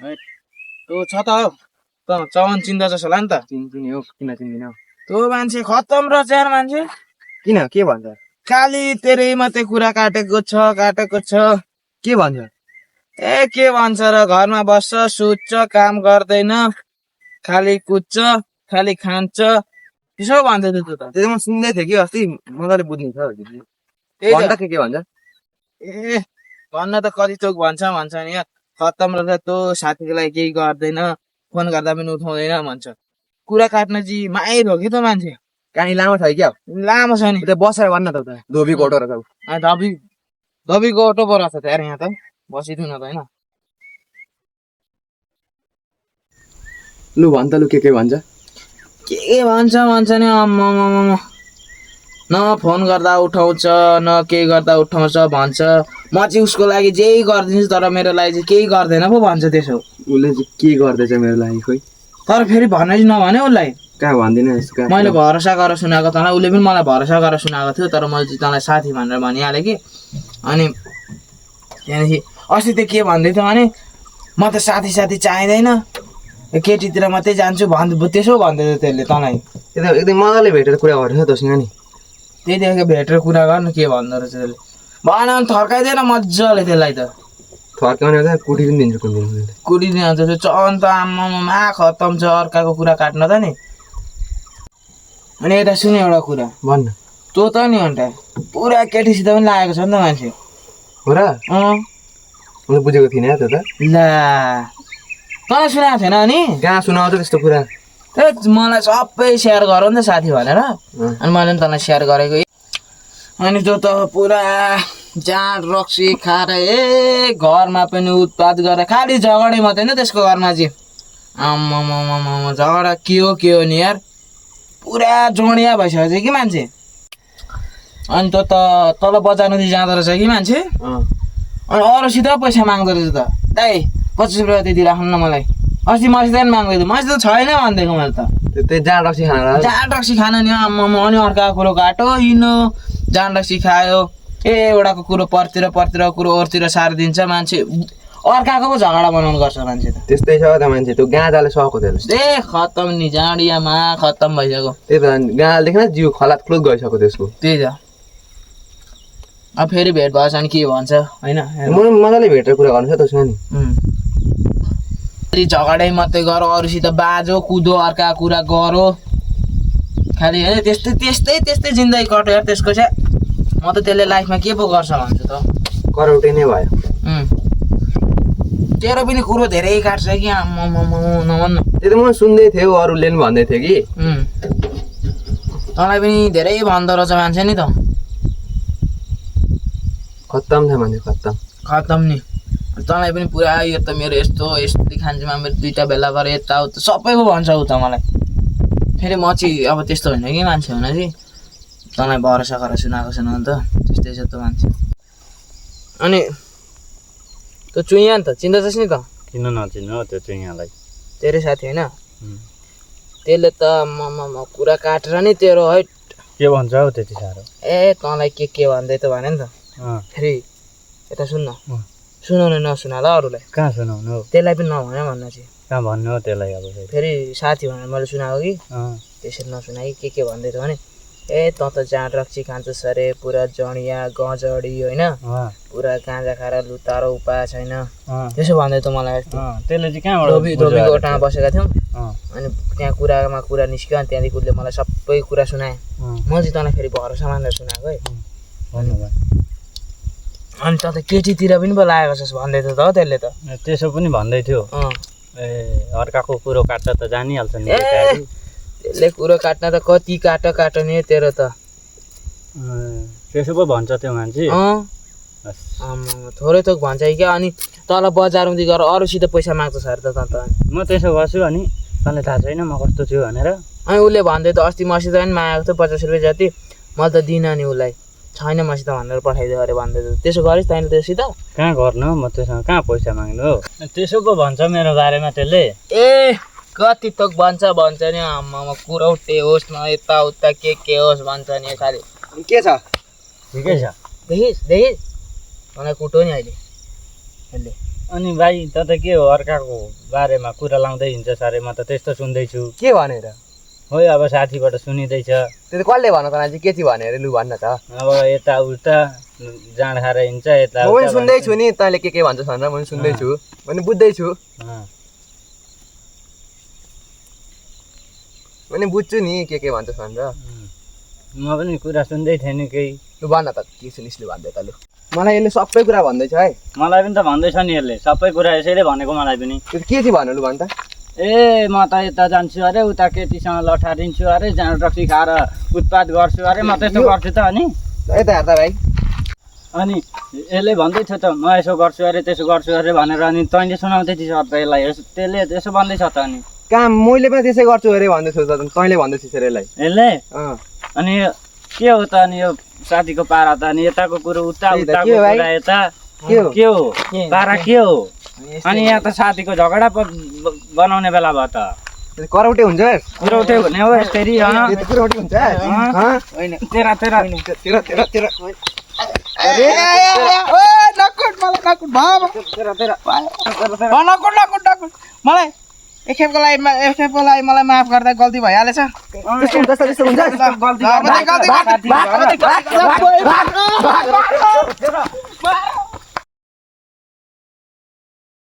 त्यो छ त हौ त चवन चिन्दा जसो होला नि त चिन्दिने हो किन चिन्दिने हो त्यो मान्छे खत्तम रहेछ यार मान्छे किन के भन्छ खाली तेरै मात्रै कुरा काटेको छ के भन्छ के भन्छ र घरमा बस्छ सुत्छ काम गर्दैन खाली कुद्छ खाली खान्छ त्यसो भन्दै थियो त्यो त त्यो म सुन्दै थिएँ कि अस्ति मजाले बुझ्ने छ त्यही भन्छ त के भन्छ ए भन्न त कति चोक भन्छ नि यार खत्तम रहेछ त्यो साथीको लागि केही गर्दैन फोन गर्दा पनि उठाउँदैन भन्छ कुरा काट्न चाहिँ माहिर हो कि त मान्छे कहीँ लामो छ क्या लामो छ नि त्यो बसेर भन्न त उता धोबी कोटो रहेछ धबीको अटो पो रहेछ त यार यहाँ त बसिदिउँ न त होइन लु भन् त लु के भन्छ के भन्छ नि आम्मामामा न फोन गर्दा उठाउँछ न केही गर्दा उठाउँछ भन्छ म चाहिँ उसको लागि जे गरिदिन्छु तर मेरो लागि चाहिँ केही गर्दैन पो भन्छ त्यसो उसले चाहिँ के गर्दैछ मेरो लागि खोइ तर फेरि भन्नै नभने उसलाई कहाँ भन्दिनँ मैले भरोसा गरेर सुनाएको तँलाई उसले पनि मलाई भरोसा गरेर सुनाएको थियो तर मैले चाहिँ तँलाई साथी भनेर भनिहालेँ कि अनि त्यहाँदेखि अस्ति त्यो के भन्दै थियो भने म त साथी चाहिँदैन केटीतिर मात्रै जान्छु त्यसो भन्दै थियो त्यसले तँलाई एकदम मजाले भेटेर कुरा गरेछ तसँग नि त्यही भेटेर कुरा गर्नु के भन्दो रहेछ त्यसले भएन भने थर्काइदिएन मजाले त्यसलाई त थर्काउने कुटी पनि दिन्छु कुन दिन कुटिदिन्छ त्यो चन त आम्मामा खत्तम छ अर्काको कुरा काट्न त नि अनि यता सुने एउटा कुरा भन्न तँ त नि अन्त पुरा केटीसित पनि लागेको छ नि त मान्छे हो र मैले बुझेको थिइनँ त्यो त ला तँलाई सुनाएको थिएन अनि कहाँ सुनाउँछ त्यस्तो कुरा मलाई सबै सेयर गर नि त साथी भनेर अनि मैले पनि तँलाई सेयर गरेको अनि त्यो त पुरा जाँड रक्सी खाएर घरमा पनि उत्पात गरेर खालि झगडै मात्रै नि त्यसको घरमा चाहिँ आम्मामामा झगडा के हो नि यार पुरा जोडिया भइसकेको छ कि मान्छे अनि त्यो त तल बजारदेखि जाँदो रहेछ कि मान्छे अनि अरूसित पैसा माग्दो रहेछ त दाइ 25 रुपियाँ त्यति राख्नु न मलाई अस्ति मसित पनि माग्दै थियो मसित छैन भनिदिएको मैले त त्यो जाँड रक्सी खाना नि आम्मामा अनि अर्काको कुरो काटो हिँड्नु जाँड रक्सी खायो एउटाको कुरो परतिर कुरो ओरतिर सारिदिन्छ मान्छे अर्काको पो झगडा बनाउनु गर्छ मान्छे त त्यस्तै छ त मान्छे त्यो गाँजाले सको त्यसले खत्तम नि जाँडियामा खत्तम भइसक्यो त्यही त गाँजाले देख्न जिउ खलात खुलत गइसक्यो त्यसको त्यही त अब फेरि भेट भएछ भने के भन्छ होइन मजाले भेटेर कुरा गर्नु छ तसँग नि फेरि झगडै मात्रै गर अरूसित बाजो कुदो अर्का कुरा गरो खालि होइन त्यस्तै जिन्दगी कट्यो यार त्यसको चाहिँ म त त्यसले लाइफमा के पो गर्छ भन्छु त करौटे नै भयो तेरो पनि कुरो धेरै काट्छ कि नभन्न त्यो त म सुन्दै थिएँ अरूले पनि भन्दै थियो कि तँलाई पनि धेरै भन्दो रहेछ मान्छे नि त खत्तम छ मान्छे खत्तम नि तँलाई पनि पुरा यो त मेरो यस्तो खान्छेमा मेरो 2टा बेला गरेर यताउता सबै पो भन्छ उ त मलाई फेरि म चाहिँ अब त्यस्तो होइन कि मान्छे हुन चाहिँ तँलाई भरोसा गरेर सुनाएको छैन नि त त्यस्तै छ त मान्छे अनि त्यो चुइया नि त चिन्दछस् नि त किन नचिन्नु त्यो चुइयालाई तेरो साथी होइन त्यसले त म कुरा काटेर नि तेरो है के भन्छ हौ त्यति साह्रो तँलाई के भन्दै त भने नि त फेरि यता सुनाउने नसुना ल अरूलाई कहाँ सुनाउनु हौ त्यसलाई पनि नभने भन्न चाहिँ कहाँ भन्नु हो त्यसलाई अब फेरि साथी भनेर मैले सुनाएको कि त्यसरी नसुना कि के भन्दै थियो भने त त जाँड रक्सी खान्छस् अरे पुरा जडिया गजडी होइन पुरा गाँजा खाएर लुतारो उपाय छैन त्यसो भन्दै थियो मलाई त्यसले चाहिँ कहाँबाट धोबीको ओटामा बसेका थियौँ अनि त्यहाँ कुरामा कुरा निस्क्यो अनि त्यहाँदेखि उसले मलाई सबै कुरा सुनाए म चाहिँ तँलाई फेरि भरोसा मानेर सुनाएको है अनि त केटीतिर पनि पो लागेको छस् भन्दै थियो त त्यसले त त्यसो पनि भन्दै थियो अर्काको कुरो काट्छ त जानिहाल्छ नि त्यसले कुरो काट्न त कति काट नि तेरो त त्यसो पो भन्छ त्यो मान्छे थोरै थोक भन्छ क्या अनि तल बजारदेखि गएर अरूसित पैसा माग्छ अरे त म त्यसो गर्छु अनि तँलाई थाहा छैन म कस्तो छु भनेर अनि उसले भन्दै त अस्ति मसित पनि मागेको थियो 50 रुपियाँ जति मैले त दिइनँ नि उसलाई छैन मसित भनेर पठाइदियो अरे भन्दै थियो त्यसो गरिस् तैँले त्योसित कहाँ गर्नु म त्योसँग कहाँ पैसा माग्नु हो त्यसो पो भन्छ मेरो बारेमा त्यसले कति थोक भन्छ नि आम्मामा कुरौटे होस् न यताउता के होस् भन्छ नि खालि के छ ठिकै छ देखिस् मलाई कुटो नि अहिले अनि भाइ त के हो अर्काको बारेमा कुरा लाउँदै हिँड्छ साह्रै म त त्यस्तो सुन्दैछु के भनेर हो अब साथीबाट सुनिँदैछ त्यो त कसले भन त नाजी के चाहिँ भनेर लु भन्न त अब यता उता जाँड खाएर हिँड्छ यता म पनि सुन्दैछु नि तैँले के भन्छस् भनेर म पनि सुन्दैछु पनि बुझ्दैछु पनि बुझ्छु नि के भन्छस् भनेर म पनि कुरा सुन्दै थिएँ नि केही लु भन्न त के सुनिस् लु भन्दै त लु मलाई यसले सबै कुरा भन्दैछ है मलाई पनि त भन्दैछ नि यसले सबै कुरा यसैले भनेको मलाई पनि त्यो के चाहिँ भन्नु लु भन् त ए म त यता जान्छु अरे उता केटीसँग लठारिन्छु अरे जाँड रक्सी खाएर उत्पात गर्छु अरे म त्यस्तो गर्छु त अनि यता हेर त भाइ अनि यसले भन्दैछ त म यसो गर्छु अरे त्यसो गर्छु अरे भनेर अनि तैँले सुनाउँदै थिइस् त यसलाई त्यसले यसो भन्दैछ त अनि काम मैले पनि त्यसै गर्छु अरे भन्दैछु त तैँले भन्दैछस् अरे यसलाई यसले अनि के हो त अनि यो साथीको पारा त अनि यताको कुरो उता उताको कुरा यता के हो पारा के हो अनि यहाँ त साथीको झगडा बनाउने बेला भयो त करौटे हुन्छ कुरौटे हुने हो यसरी करौटे हुन्छ तेरा तेरा तेरा तेरा तेरा अरे नकुट मलाई नकुट बाबा तेरा तेरा नकुट मलाई एकखेपको लागि मलाई माफ गर्दा गल्ती भइहालेछ त्यस्तो हुन्छ गल्ती